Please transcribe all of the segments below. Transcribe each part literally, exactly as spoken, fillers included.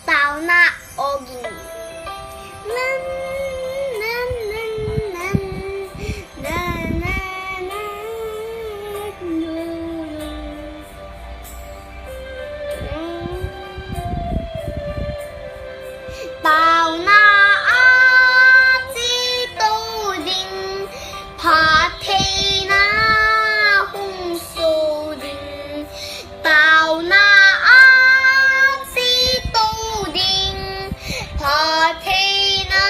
Taona ogin. Nan, nan, nan, nan. Na, na, na, nu, nu. Taona a cheto ding, phattheina hung so ding. Taona a cheto ding, phattheina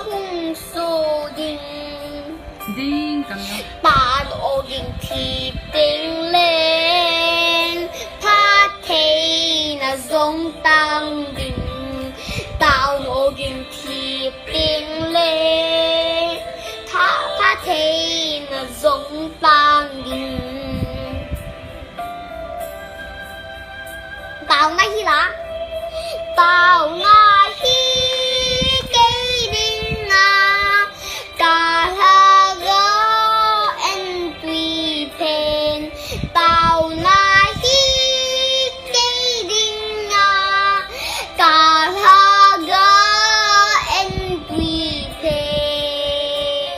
hung so ding. Ding, kam na. Taona ogin thi teng leng, phattheina jong tang ding. Taona ogin thi teng leng, pha-, phattheina jong tang ding. Taona hi la. Taona hi kei dinga, ka lhaga en tui phen. Taona hi kei dinga, ka lhaga en tui phen.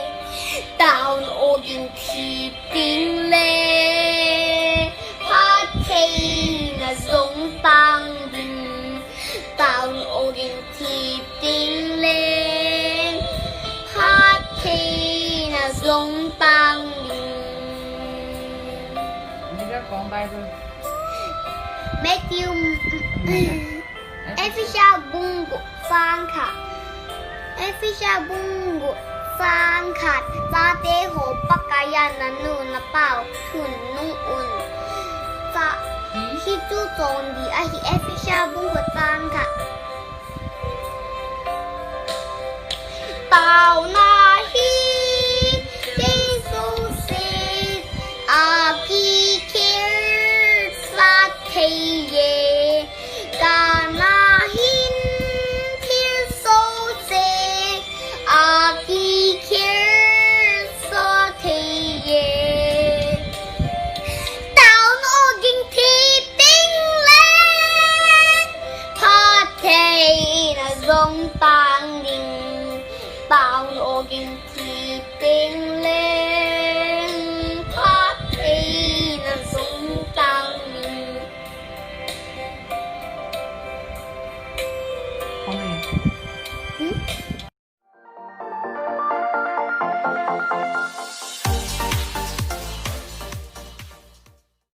Taona ogin thi teng leng, phattheina jong tang ding. Taona ogin thi teng leng, phattheina jong tang ding. Matthew, Ephesia bung gup chang khat. Ephesia bung gup chang khat. Chate ho, Pakaiya nanu napau thu nung un. Cha, hi chu chonse ahi. Ephesia bung gup chang khat. Taona